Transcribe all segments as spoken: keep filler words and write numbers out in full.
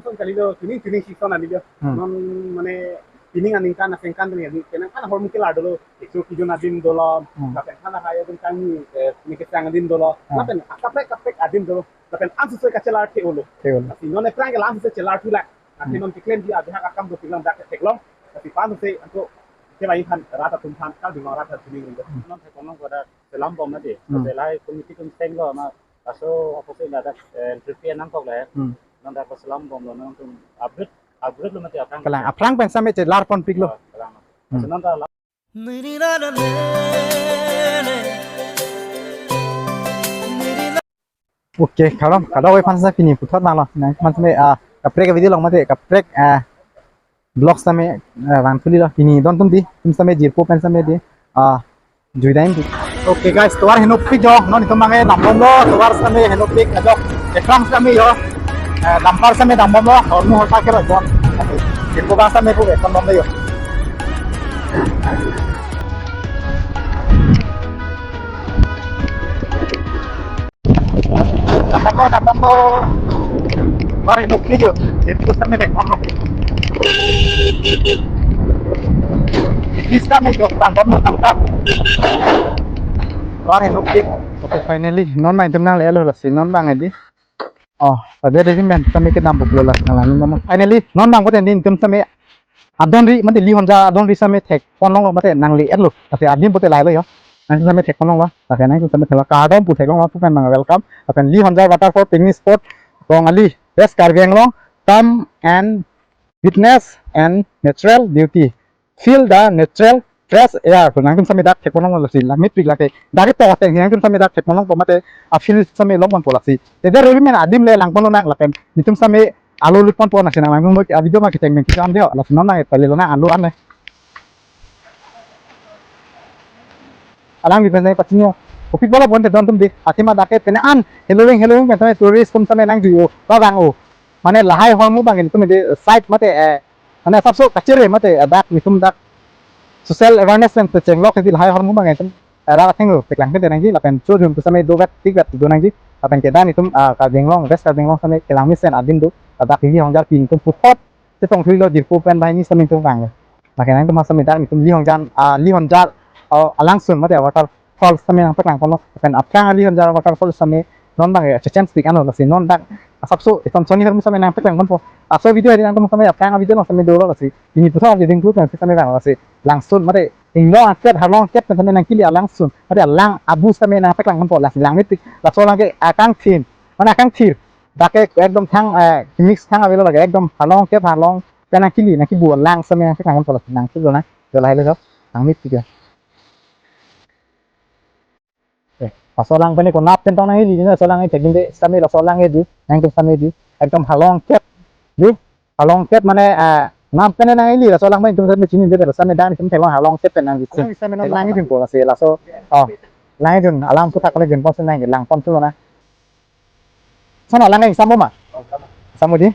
Son kalilo, tuning tuning season alilo. Hmm. Non mane pining aningkan asengkan tuning ani kenang kan hormu kelar dolo. Ekso kijun adim dolo. Hmm. Lapen hala hai adim kangni, eh, ni kesang adim dolo. Hmm. Lapen kaprek kaprek adim dolo. Lapen ansu soi kachelar the-olo. The-olo. Tapi non eprang ke la ansu soi chelar thulak. Tapi Hmm. non keklem di abihak akam do pilang dak theklong. Tapi pan soi anto ke lain kan rata tum kan kal di rata tuning ring. Hmm. Non theklong koda selam bom nadi. Hmm. Selai komiti tum senglo ma aso opposite ladak, eh, entry fee nangkok le. Hmm. Non dak selam bomlo non tum upgrade, upgrade lo mati aphrang. Kalang aphrang pen same chelar ponpiklo. Oh, kalang. Hmm. Senon ta la- Oke, kardom, kardom oi aphan sa pini puthot nanglo. Nangtum same, ah, kaprek video along mate, kaprek, ah, vlog same, ah, vang thulilo. Pini don tum di, tum same jirpo pen same di, ah, jui daim di. Oke guys, tovar henopik jo, non itum mange dambomlo, tovar same henopik, ajok, ekrang same jo, eh, dampar same dambomlo, hormu horpa kero jo. Jirpo bang same pu, ekon bomlo jo. Dapat mo, dapat mo. Mari nuk video. Itu sampai dek mo. Bisa mo jok tangkap mo tangkap. Mari nuk video. Okay, finally, non main tum nangle-etlo lasi non bang edi. Oh, tadi ada sih men, kami ke dambok lo lasi nanglang non. Finally, non bang ko tendin tum same adon ri, mate li honja adon ri same thek ponlonglo, mate nangle-etlo. Tapi adim pote lahelo jo. Nang same thek ponlonglo. Tapi nang same thek kardom pu theklonglo pu pen nang welcome. Tapi li honja waterfall picnic spot Rongali, West Karbi Anglong, come and witness and natural beauty. Feel the natural fresh air. Nangtum same dak thek ponlonglo lasi. Langmepik lake. Dak to teng nangtum same dak thek ponlongpo mate a feel same long ponpo lasi. Te der ri men adim le lang ponlonang lapen. Nitum same alo lut ponpo nasi nang nang mo a video ma kecheng men kejam deo. Lasi non nang pale lonang alo an le. Alang di pen pachinio. Kopi bolo ponte don tum di. Athema dak ke pen an. Heloving heloving pen same tourist tum same nangjuio. Ba bang o. Mane lahai hormu bang nitum di side mate, eh, mane asapso kachere mate dak nitum dak social awareness pen kechenglok di lahai hormu bang nitum. Era athengno paklang pen nangji lapen chojun pu same dovet tikvet do nangji. Lapen kedan itum, ah, Karbi Anglong, West Karbi Anglong same kelang mesen adim do. Ladak li honjar pi itum puthot chetong thulilo jirpo pen banghini same itum vang. Lapen nangtum same dak itum li honjar, ah, li honjar, ah, alangsun mate waterfall same nangpaklang ponlo. Lapen aphrang li honjar waterfall same non bang ya chance pik ano lasi non dak asapso itum soni hormu same nangpaklang ponpo. Aso video edi nangtum same aphrang video along same dolo lasi. Pini puthot avideo pen same vang lasi. Langsun mate inglong aket harlong aket pen same nangkili alangsun. Mate alang abu same nangpaklang ponpo lasi langmepik. Laso alang ke akangthin. Mane akangthir. Dak ke ekdom thang, eh, mix thang avelo lake ekdom harlong aket harlong pen nangkili nangkibu alang same nangpaklang ponpo lasi nangkilo na. Dola helo so. Langmepik ya. Eh, laso alang pen konat pen tong nangli, laso alang pen thek ding de, same laso alang edi, nangtum same di, ekdom harlong aket, di, harlong aket mane, ah, nam pen nangli, laso alang pen itum same chinide, same dan itum theklong harlong aket pen nangli. Same non lang idun po lasi, laso, oh, lang idun, alam puthak le dun pon si nanglang pon si lo na. Sana lang nang samo ma? Samo di.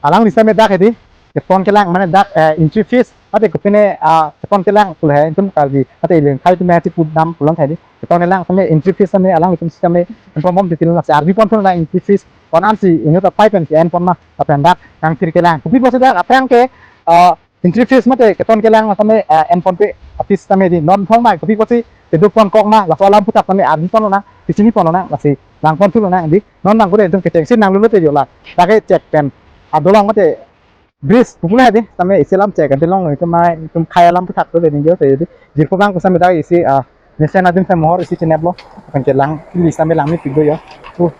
Alangli same dak edi. Keton kelang mane dak, eh, entry fees. Mate kopine, ah, keton kelang pule itum Karbi. Mate iling khai itum mati put dam pulang khai di. Keton kelang same entry fees same alang itum same inform bom detail na se arbi pon pun na entry fees. Konat si inut apai pen ke-en pon ma. Lapen dak kangthir kelang. Kopi pusi dak aphrang ke, ah, entry fees mate keton kelang same, eh, en ponpe a fees same di non thong mai kopi pusi kedo pon kok ma laso alam puthak same arbi ponlonang, pachini ponlonang lasi lang pon thulonang di non nang kure itum kecheng si nanglo te jola. Lake chek pen adolong mate bridge pupula di same isi alam chek ante long itum mai itum khai alam puthak to de ningjo te di jirpo bang ko same dak isi, ah, mesen adim same mohor isi chenep lo. Lapen kelangli same langmepik do jo. Tu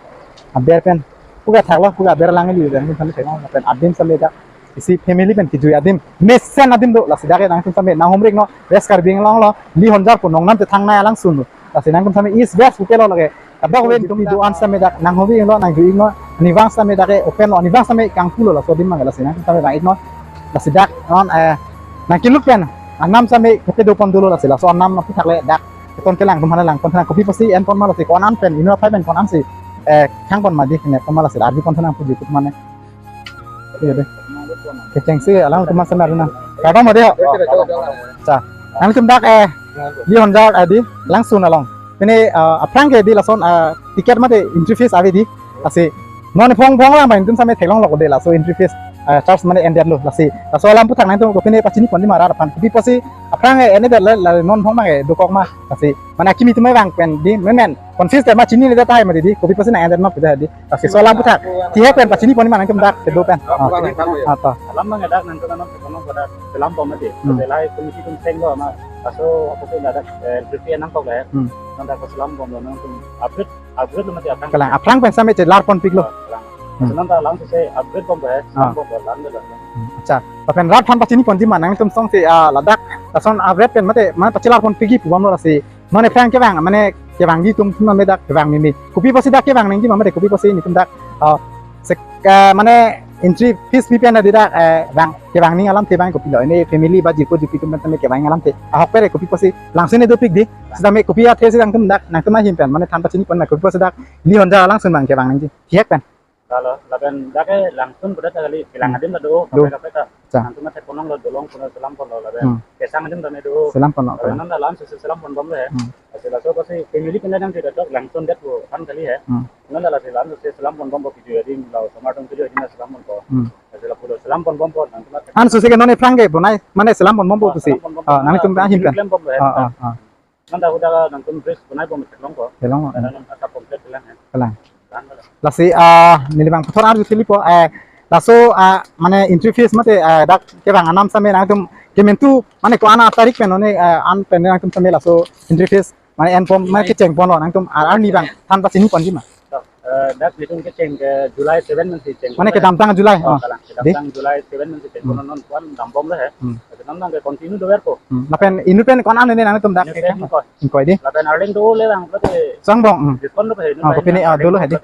aber pen puka thaklo, puka aber langli dan same thek lapen adim same dak isi family pen kejui adim mesen adim do lasi dak nangtum same nanghumri iknon West Karbi Anglong lo li honjar pu nongnam te thangnai alangsun lo lasi nangtum same East West hotel lo lake abang wen tum do-an same dak nanghobi iknon nangjui iknon anivang same dak open lo anivang same kangpu lo laso adim mang lasi nangtum same vang iknon lasi dak non, eh, nangkeluk pen anam same kedo pon dolo lasi laso anam aputhak le dak keton kelang tum hana lang pon thang kopi pusi en pon ma lasi konat pen inut apai pen konat si, eh, khang pon ma di ne pon ma lasi arbi pon thang puji kut mane. Iya deh. Kecheng si alang teman senar na. Kardom ma dei ho. Cha. Nangtum dak, eh, li honjar edi langsun along. Pine, eh, aphrang ke di lason, eh, ticket mate entry fees ave di. Lasi Non phong phong lang bang netum same theklonglo ko de, laso entry fees, eh, charge mane endetlo lasi. Laso alam aphuthak nangtum kopine pachini pon di ma rat aphan. Kopi pusi aphrang, eh, ene det la, la non phong bang, eh, dokok ma lasi. Mane kimi tumai bang pen di, men men confuse ma, chiniledet tahai ma di, kopi pusi nang endet ma pu di. Lasi laso alam aphuthak thihek pen pachini pon di ma nangtum dak kedo pen. Ah, ah, to. Alam bang dak nangtum alam kono pada selam pon mati. Hmm. Belai komiti tum senglo ma. Laso apa sih dak, eh, entry fee nangkok le. Hmm. Nang dak selam ponlo nangtum upgrade, upgrade lo mati aphrang. Kalang, aphrang pen same chelar ponpiklo. Kalang. Hmm. Selam ta lang se upgrade pon ba, ah, selam pon ba lang de lang. Hmm, accha. Lapen rat aphan pachini pon di ma nangtum song si, ah, ladak lason upgrade pen mate, mane pachelar ponpikji pu bomlo lasi. Mane aphrang kevang, mane kevangji atum atum mane dak kevang mimi. Kopi pusi dak kevang nangji ma mate kopi pusi netum dak, ah, sek-, ah, mane entry fees pi pen dak, eh, vang, kevang ning alamthe bang kopilo. Ene family ba jirpo jirpi atum pen same kevang alamthe. Ahok pere kopi pusi langsun ne dopik di. Sitame kopi athe si nangtum dak, nangtum ahin pen mane than pachini pon ma kopi pusi dak Lihonjar alangsun bang kevang nangji. Thihek pen. Kalau lapen dak ke langsun pada kali kelang, hmm, adim ta do, do, kaprek kaprek ta. Accha. Nangtum mate konong lo dolong kono selam ponlo lapen. Hmm. Kesang adim tame do. Selam ponlo, lapen kalang. Nang dak langsun selam pon bomlo he. Hmm. Lasi laso pusi family pen dak tidak dok langsun det ko kan kali he. Hmm. Nang dak lasi langsun selam pon bompo kejui adim lo somar tum kejui adim selam ponpo. Hmm. Lasi lapu do selam pon bompo nangtum mate. Anso si ke non aphrang ke bonai, mane selam pon bompo, ah, pusi. Selam pon bompo. Ah, nangtum ahin pen. Klem bomlo he. Ah, ah, ah. Nang dak udah nangtum bridge bonai bom theklong ko. Theklong ko. Nang dak nang asap complete theklong ya. Kalang. Kalang, kalang. Lasi, ah, neli bang puthot arju theli po, eh, laso, ah, mane entry fees mate, eh, dak kevang anam same nangtum kementu mane ko-an atarik pen one, eh, an pen nangtum same laso entry fees mane en pon mane kecheng ponlo nangtum ar arni bang than pachini ponji ma. Eh, dak netum kecheng ke July seven ansi cheng. Mane kedamtang July. Oh, oh, kalang. Di? Kedamtang July seven ansi cheng. Hmm. Kono non puan dambom le he. Hmm. Kedamtang ke continue dover ko. Hmm. Lapen inut pen ko-an ne nangtum dak. Inut pen ko. Ingkoi di. Lapen arleng dolo lang berarti. Sang bong. Hmm. Diskon lo he. Oh, kopine, ah, dolo he di.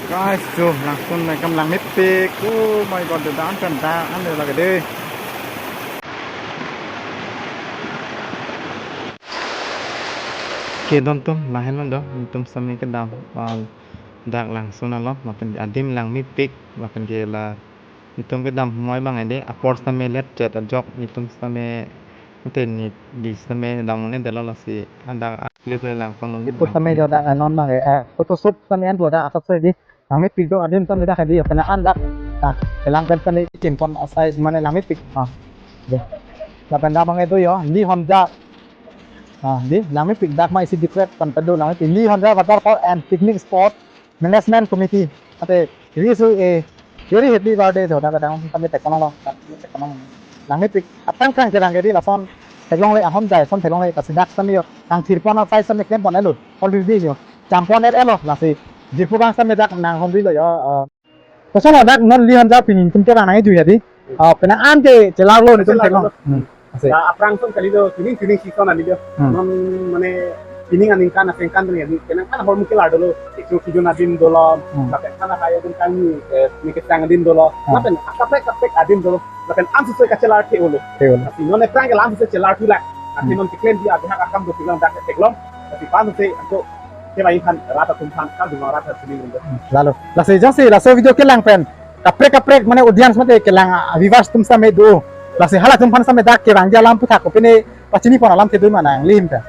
Guys, jo, langsun nangkam langmepik. Oh my God, dak an pen dak an lake de. Kedon atum, lahenlo do, netum same kedam, ah, dak langsun along, lapen adim langmepik, lapen ke la, netum kedam moi bang ede, apor same let chet ajok, netum same, mate ne, di same dam ne delo lasi, adak, le le lang pang lo. Ipu same jo dak non bang, eh, photo shoot same an do dak asap se di. Langmepik do adim same dak di, pen an dak. Ah, kelang pen same kin pon asai mane langmepik. Ah. De. Lapen dak bang do yo, Lihonjar. Ah, di, langmepik dak ma isi declare pon pen do langmepik. Lihonjar Waterfall and Picnic Spot Management Committee. Ate, wish you a very happy birthday, jo dak kadang kami tek kono lo. Langmepik. Aphrang aphrang kerang ke di lason theklongle ahom jai son theklongle kasi dak same yo. Nang thir pon asai same klem pon elo. Already yo. Cham pon et elo lasi. Jirpo bang same dak nang hom di lo yo. Eh, koson dak non Lihonjar pini netum kevang nangji ya di. Ah, penang an ke chelar lo netum chelar theklong lo. Hmm. Ase. Ya, aphrang son kali lo, pining pining season ani lo. Hmm. Non mane pining aningkan asengkan ni ani. Penang an hormu kelar dolo. Isu kijun adim dolo. Hmm. Lapen an akai adim kangni, eh, ni kesang adim dolo. Hmm. Lapen kaprek kaprek adim dolo. Lapen an sosoi kachelar the-olo. The-olo. Tapi non aphrang ke lang sosoi chelar thu la. Tapi hmm, non keklem di abihak akam do pilang dak theklong. Tapi pan sosoi anto kevang aphan rat atum aphan kadung rat atum ni. Lalo. Lasi jongsi laso video kelang pen kaprek kaprek mane audience mate kelang, ah, viewers atum same do. Lasi halatum aphan same dak kevangji alam aphuthak kopine pachini pon alamthe do ma nangli ahin pen.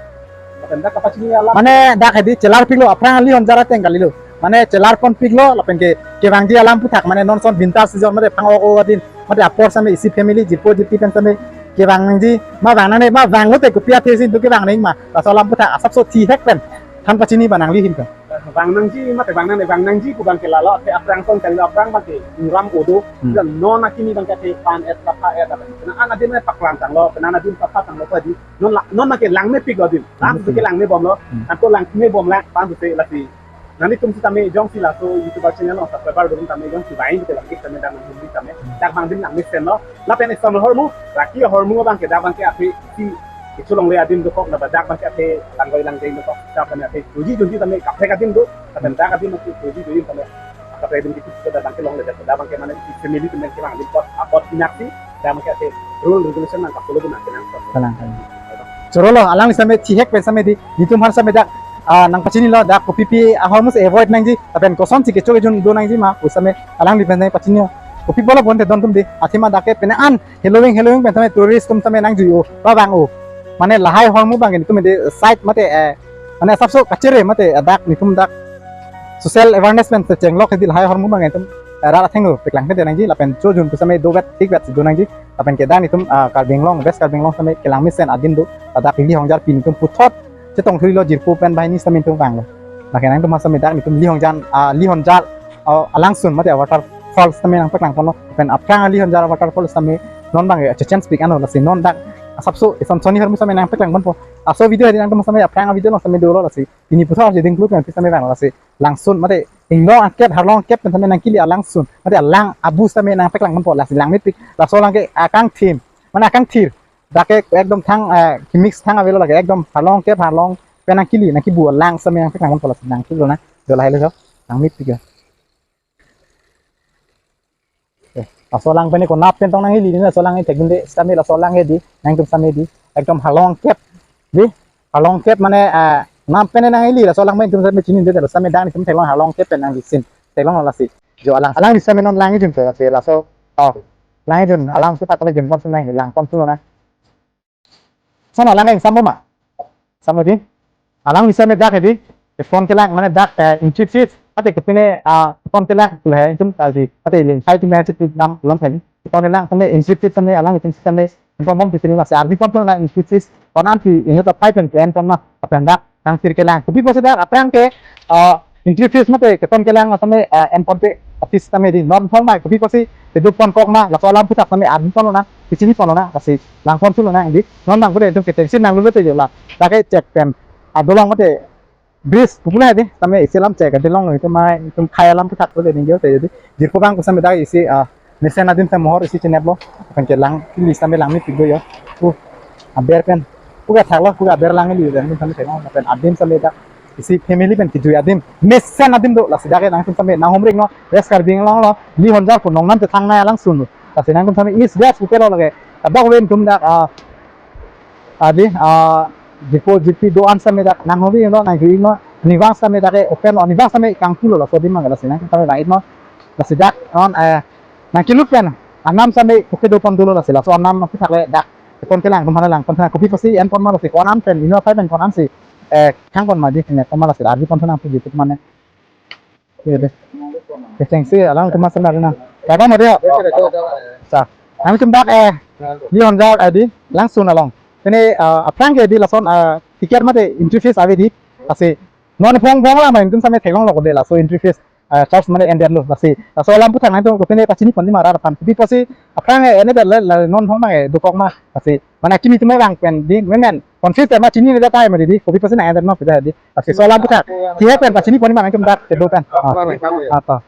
Lapen dak kapachini alam. Mane dak hedi chelarpiklo aphrang Lihonjar ateng kalilo. Mane chelar ponpiklo lapen ke kevangji alam aphuthak mane non son winter season mate phang-ok-ok adim mate apor same isi family jirpo jirpi pen same kevang nangji ma vang nangne ma vanglote kopi athe si netum kevang nang ma. Laso alam aphuthak asapso thihek pen than pachini ba nangli ahin pen. Vang nangji mate vang nangne vang nangji pu bang ke lalo athe aphrang son kali aphrang bang ke ram odo. Hmm. Jan non akimi bang ke athe pan et sapha et apa. Penang an adim paklang tanglo, penang an adim sapha tanglo padi. Non la, non bang ke langmepiklo adim. Lang sosoi ke langme bomlo. Hmm. Anto langme bom lang pan sosoi lasi. Nanglitum sitame jongsi laso YouTuber channel along subscriber dun tame jongsi vang ke lagi tame dak nang hum di tame. Dak bang adim langmesenlo. Lapen external hormu, laki hormu bang ke dak bang ke athe si kecho longle adim dokok, lapen dak bang ke athe langgoi langjeng dokok, dak bang ke athe joji joji tame kaprek adim do, lapen dak adim athe joji joji tame kaprek adim kitu dak bang ke longle dak bang ke mane si family temen ke bang adim pot apot inaksi, dak bang ke athe rule regulation nang kapolo nang kenang. Kalang, kalang. Chorolo, alangli same thihek pen same di, netum aphan same dak, ah, nang pachinilo dak kopipi ahormu si avoid nangji, lapen kosonsi kecho kejun do nangji ma, pu same alangli pen same pachinilo. Kopi pulo bonte don atum di, athema dak ke penang an heloving heloving pen same tourist atum same nangjui-o, ba vang-o. Mane lahai hormu bang ke netum di side mate, eh, mane asapso kachere mate, eh, dak netum dak social awareness pen se chenglok hedi lahai ahormu abang itum, eh, rat athengno paklang pede nangji lapen chojun pu sitame dovet thikvet si do nangji lapen ke dak itum, ah, Karbi Anglong, West Karbi Anglong sitame kelang mesen adim do, ladak Lihongjar pen itum puthot chetong thurilo jirpo pen banghini sitame itum vanglo. Lake nangtum sitame dak itum Lihongjar, ah, Lihongjar, ah, alangsun mate waterfall sitame nangpaklang ponlo. Pen aphrang Lihongjar waterfall sitame non abang, eh, chechenpik anlo lasi non dak asapso ison sonni ahormu sitame nangpaklang ponpo. Laso video hedi nangtum sitame aphrang video along sitame dolo lasi. Pini puthot si dingklu pen sitame vang lasi. Langsun mate inglong akep harlong akep pen sitame nangkili alangsun. Mate alang abu sitame nangpaklang ponpo lasi langmepik. Laso alang ke akangthim. Mane akangthir. Dak ke ekdom thang, eh, kimix thang avelo lake ekdom harlong akep harlong pen nangkili nangkibu alang sitame nangpaklang ponpo lasi nangkilo na. Dola helo so. Langmepik ya. Eh, laso alang pen konat pen tong nangkili, laso alang ithek dunde sitame laso alang hedi, nangtum sitame di, ekdom harlong akep, di, harlong akep mane, ah, konat pen nangkili, laso alang pen itum sitame chinine, laso sitame dak itum theklong harlong akep pen nangli sin, theklong lasi, jo alang, alang di sitame non lang ijun pe, lasi laso, oh, lang ijun, alang si patale jun pon sitame lang pon sulo na. Son alang ke ingsampo ma. Sampo di. Alang bisa me dak hedi. Ke pon kelang mane dak, eh, entry fees. Ate ke pine, ah, pon kelang tu hai itum tadi. Ate le sai tu me chit dam lom thani. Pon kelang sitame entry fees sitame alang itum sitame. Pon pon sitame lasi ardi pon pon lang entry fees. Pon an pi ini ta five and ten pon ma. Apa dak nangkir kelang. Kopi pusi dak aphrang ke, ah, entry fees mate keton kelang sitame, ah, en ponpe office sitame di non phong mai kopi pusi kedo ponkok ma laso alam aphuthak sitame ardi ponlo na, kachini ponlo na, lasi lang pon sulo na di non abang pura itum ketengsi nanglo te jo la. Lake check pen adolong mate bridge pupula di sitame isi alam check adolong itum mai itum khai alam aphuthak pura ningje te di jirpo abang pu sitame dak isi, ah, mesen adim sitame mohor isi cheneplo. Pen kelang kili sitame langmepik do yo. Pu aber pen pu kethaklo, pu aber lang kili dan sitame theklong pen adim sitame dak isi family pen kijui adim mesen adim do lasi dak ke nangtum sitame nanghumri iknon West Karbi Anglong lo Lihonjar pu nongnam te thangnai alangsun lo lasi nangtum sitame East West pu kelo lake tabak wen tum dak, ah, adi, ah, jirpo jirpi do-an sitame dak nanghumri iknon nangjui iknon anivang sitame dak ke open lo anivang sitame kangpulo laso adim mang lasi nangtum sitame vang iknon lasi dak non, eh, nangkilut pen anam sitame koke do pon dolo lasi laso anam aphuthak le dak pon kelang tum hana lang pon thang kopi pusi en pon ma lasi ko-an pen ino phai pen ko-an si, eh, khang pon ma di ne pon ma lasi ardi pon thang pu jiput mane. Oke deh. Oke, thanks sih alang tum sitame na. Kaba ma deh. Sa. Nangtum dak, eh, Lihonjar adi langsun along. Sini, eh, aphrang ke di lason, eh, ticket mate entry fees ave di. Lasi non phong phong la ma itum sitame theklonglo ko de laso entry fees, eh, charge mane endetlo lasi. Laso alam aphuthak nangtum kopine pachini pon di ma rat aphan. Kopi pusi aphrang, eh, ene ber le, le non phong ma, eh, dokok ma. Lasi mane kimi tum vang pen di men men confuse ma chinine dak tai ma di di. Kopi pusi nang endet ma pida di. Lasi laso alam aphuthak. Kihek pen pachini pon di ma nangtum dak kedo pen. Ah.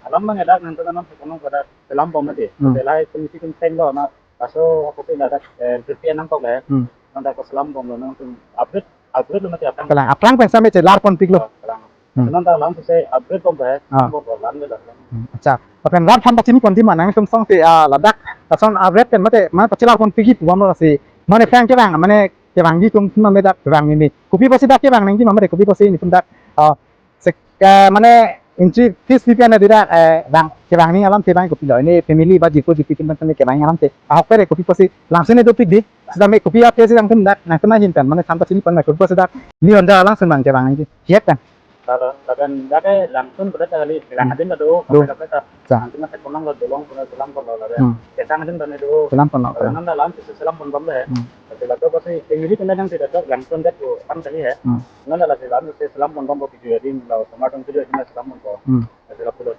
Alam abang dak nangtum nang kono pada selam bom mati. Hmm. Belai pun si tum teng do na. Laso ako pin dak, eh, P P N nangkok le. Hmm. Nang dak ko selam bomlo nangtum upgrade, upgrade lo mati aphrang. Kelang aphrang pen sitame chelar ponpiklo. Oh, kelang. Hmm. Nang dak lang se upgrade bomlo. Ah. Bomlo lang le dak. Hmm. Accha. Lapen rat aphan pachini pon di ma nangtum song si, ah, ladak. Lason upgrade pen mate ma pachelar ponpik bomlo lasi. Mane aphrang kevang mane kevangji atum sitame dak kevang ini. Kopi pusi dak kevang nangji ma mate kopi pusi itum dak, ah, sek, eh, mane entry fees P P N di dak, eh, vang kevangji alam si vang kopilo. Ini family ba jirpo jirpi atum sitame kevangji alam si. Ahok pere kopi pusi langsun ne dopik di. Sitame kopi ap si nangtum dak nangtum ahin pen mane than pachini pon ma kopi pusi dak Lihonjar alangsun abang kevangji. Kihek pen. Lapen dak ke langsun pada kali lang Hmm. adim do. Do. Dak ke ta. Accha. Nangtum na kolong lo dolong pura selam kolong lo. Hmm. Ketang adim do. Selam kolong. Nang dak lang si selam pon bomlo. Hmm. Tapi lato pasi family pen nang tidak langsun dak ko pan kali ya. Hmm. Nang dak lasi lang si selam pon bompo video adim lo, tomar tong video adim selam ponpo. Hmm. Lasi lapulo